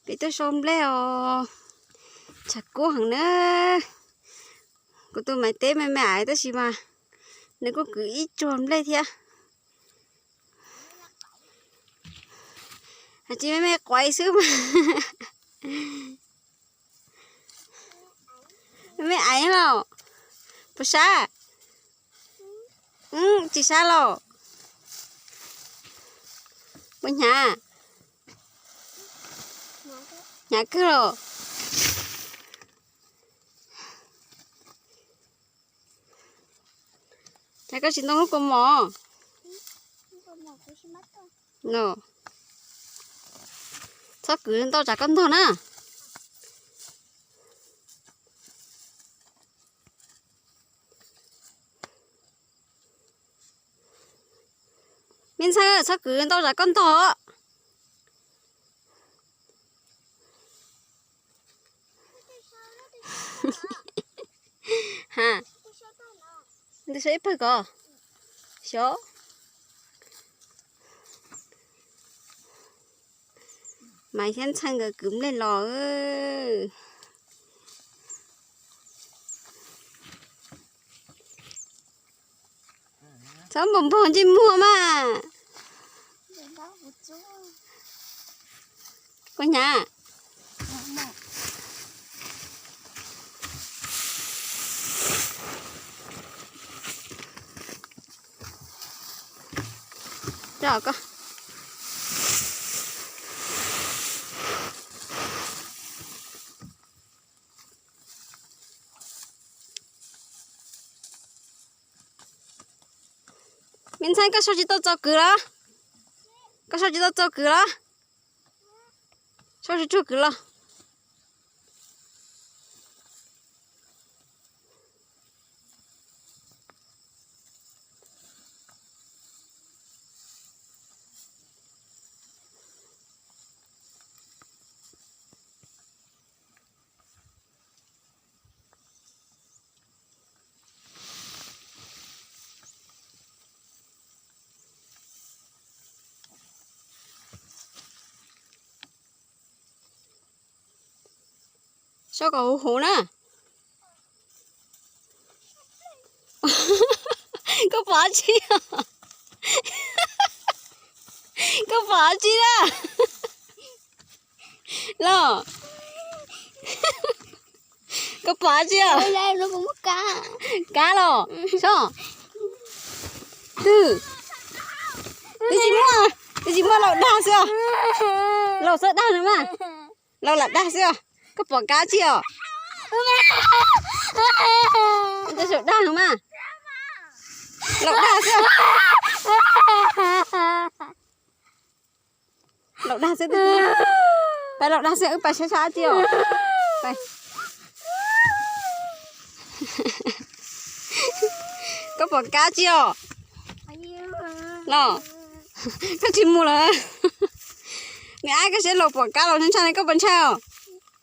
Peb tuaj so nplej os, tshav kub heev na. Kuv tus maiv teb me me aiv tab sis mas nws kuj kwv ib tsuag nplej thiab. Hais tsis me me quav xwb mas. Me me aiv los? Puas sab? Tsis sab los? Puas hnyav? Hnyav kawg los? Cas koj tsis ntoo lub kaus mom? No, txhob kwv ntau tsam koj ntog na. Me ntxhais, txhob kwv ntau tsam koj ntog. Ha, ntawd saib ib pawg ko. Xyov. Maiv thiab Ntxhee nkawd kwv nplej los. Txhob npog npog ntsej muag mas. Puas hnyav? Coj koj. Me Ntxhee, koj sau tsis tau txaus kwv los? Koj sau tsis tau txaus kwv los? Sau tsis txaus kwv los? Sau kom huv huv na. Koj pom tsi? Koj pom tsi na? Los, koj pom tsi os? Kab los so. Twb, twb tsis muaj, twb tsis muaj, laus dag xwb os. Laus txawj dag nws mas. Laus lam dag xwb os. Koj pom kab tsi os? Ntawd saum dag nws mas. Laus dag xwb. Laus dag xwb. Pais laus dag xwb, wb pais saib sab dab tsi os. Koj pom kab tsi os? Los, koj tsis mus lawm. Nws ab, koj saib laus pom kab los ntshai, koj puas ntshai os?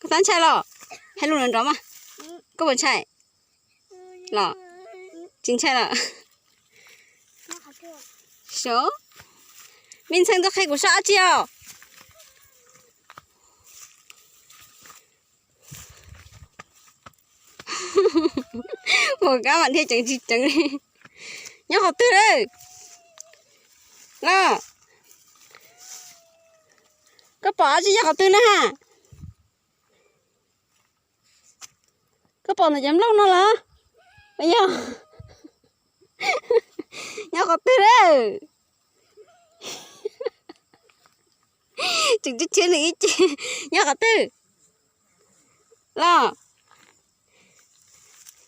Koj tab ntshai los? Hais lus nrov nrov mas. Koj puas ntshai los? Tsis ntshai los? So, Me Ntxhee, tus qhia kuv sab dab tsi os? Pom kab mas dhia ceev tsis ceev li. Nyob qhov twg lawm? Los, koj pom dab tsi nyob qhov twg na ha? Koj pom ntawm cov nplooj no los? Yog, nyob qhov twg lawm? Tseem tshiab tshiab nws ib ce. Nyob qhov twg? Los,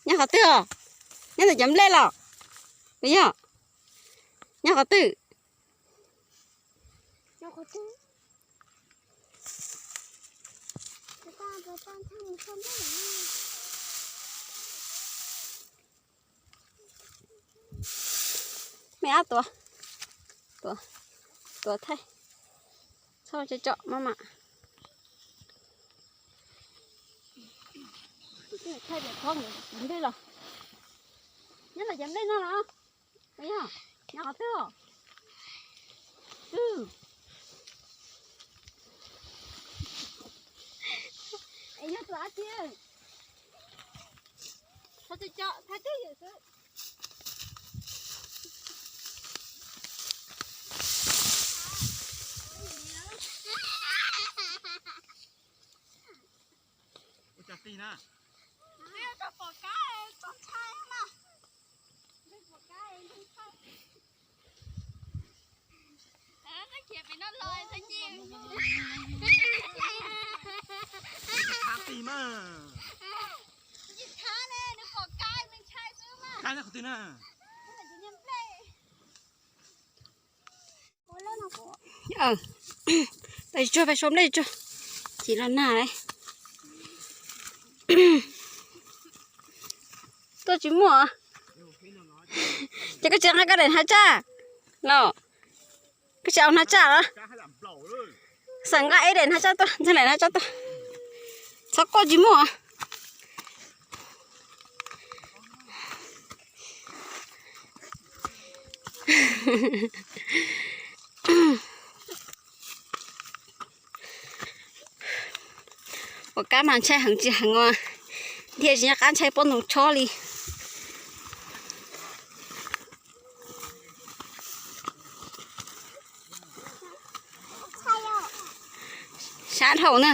nyob qhov twg os? Nyob ntawm cov nplej los? Yog, nyob qhov twg? Me ab, tuav, tuav, tuav thaij. Txhob tso tso maj mam. Thaij tias txhob mus nplej los. Nyob ntawm cov nplej no los? Yog, nyob qhov twg? Twg? Tav tiag. Thaij twj ywm xwb. Ua cas tig na? Pom kab tso ntshai na. Pom kab ntshai. Khiav pem no los tag nci. Thab ti mas. Tsis thab ne, nws pom kab nws ntshai xwb mas. Kab qhov twg na? Pais tsuag, pais sau nplej tsuag. Tsis los nag li. Tuaj tsis muaj. Ces koj tsis nqa koj daim hnav tsaj los? Koj tsis au hnav tsaj los? Xam nqa ib daim hnav tsaj tuaj, ntxhais daim hnav tsaj tuaj. Txhob quaj tsis muaj. Ua kab mas ntshai heev tsis heev os, dhia tsis nco qab ntshai pob ntoo tshob li. Sab dhau na.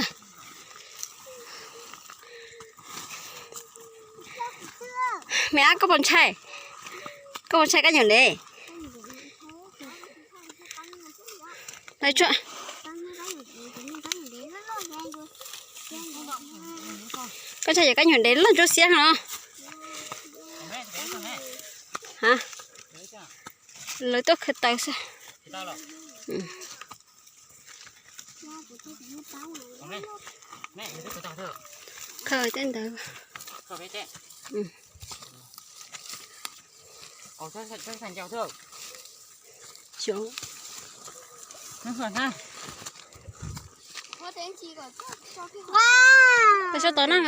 Me ab, koj puas ntshai? Koj puas ntshai kab nyuam ntev? Koj ntshai yog kab nyuam ntev loj ntsuab xiab no? Lawv tuaj khaws taws xwb. Khaws tej ntawd. Tau sau tod na.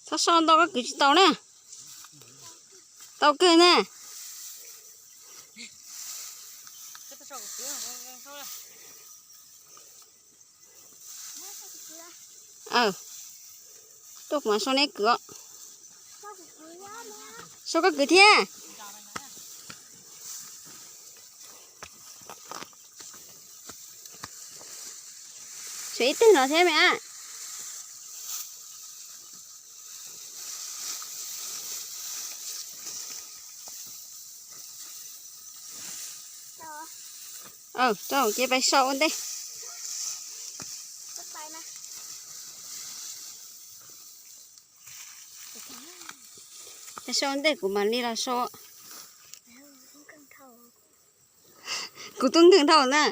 Txhob sau ntau koj kwv tsis tau na. Tau kawg na. Tuaj kuv mam sau neb kwv os. Sau koj kwv thiab. Sau ib teg no thiab me ab. Tau, ces pais sau ua ntej. Pais sau ua ntej kuv mam li los sau. Kuv tub nkeeg dhau na.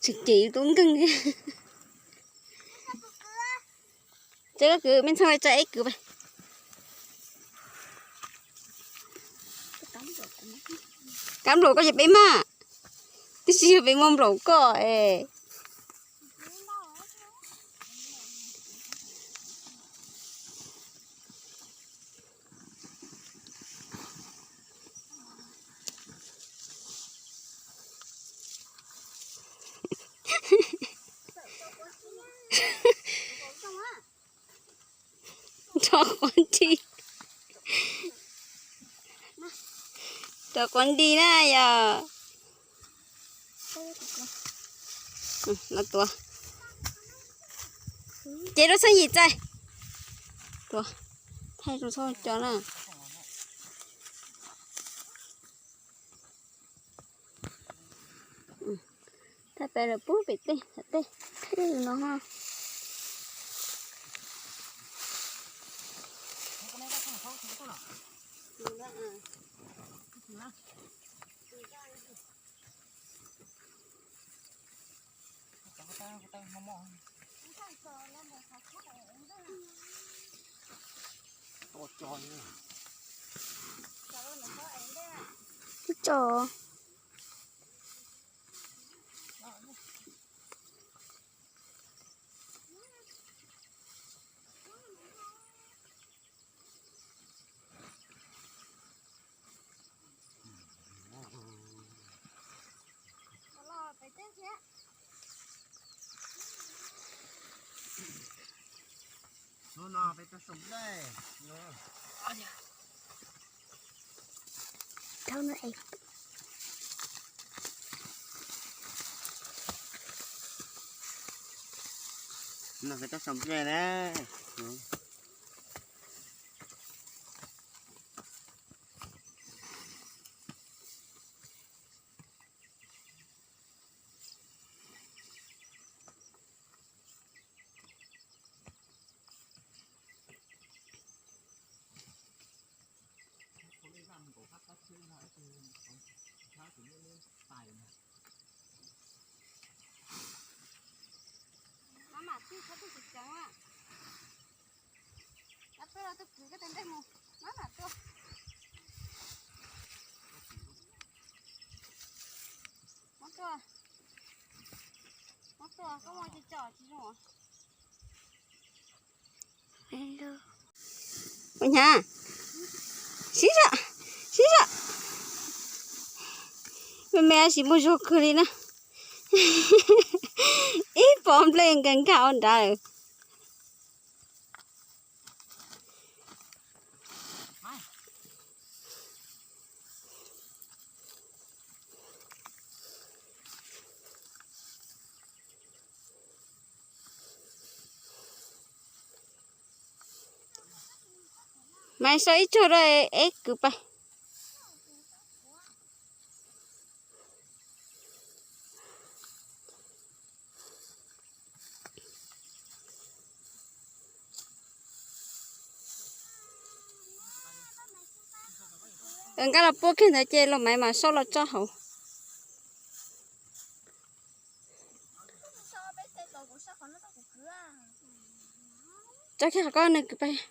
Tseem cem yus tub nkeeg. Ces koj kwv, me ntxhais tsa ib kwv pais. Kab nplaum koj ces peb maj, twb tsis yog peb muaj nplaum koj es. Rau quav nti, rau quav nti na yog. Los tuav. Ces rau txheej yim txais. Tuav. Thaij rau txhob cov na. Thaij pem lawm pub pem tej, tej no. tso. No peb tau sau nplej na. Maj mam twg txhob twg tseev tseev a. Maj twg los twg kwv koj tes nplej mus, maj mam tuaj. Muab tua, muab tua, koj muaj cov cov tsis zoo. Ua hnyav, sib zam, sib zam. Me me tab sis muaj zog kawg li na. Ib pob nplej nkag nkag ua nrad lawm. Mas sau ib tsuag rau es kwv pais. Nkaj los puab kiag ntawd ces los maiv mas sau los tso hauv. Tso kiag qhov ko nws kwv pais.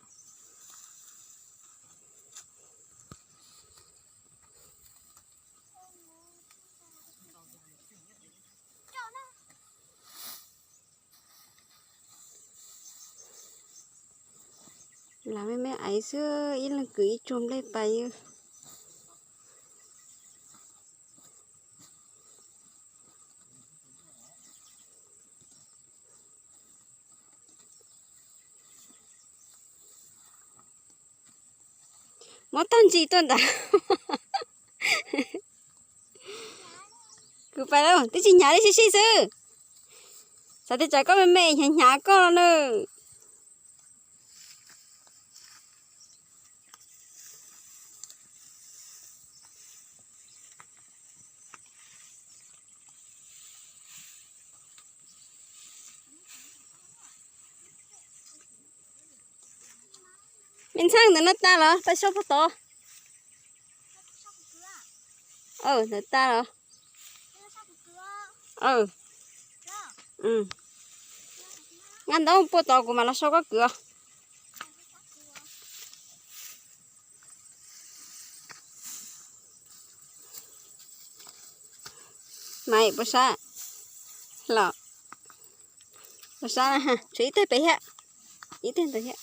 Lam me me aiv xwb, ib leeg kwv ib tsuag nplej pais. Muab tag ntsis tuaj ntawd. Kwv pais lauj, twb tsis hnyav li, sib sib xwb. Xav tias tsam koj me me hnyav hnyav koj no na. Me ntxhais, ntawm no tag los peb sab puag tod? Ntawm tag los. Nqa ntawm puag tod kuv mam los sau koj kwv. Mas puas sab los? Puas sab? Tshuav ib teg pem thiab, ib teg ntawd thiab.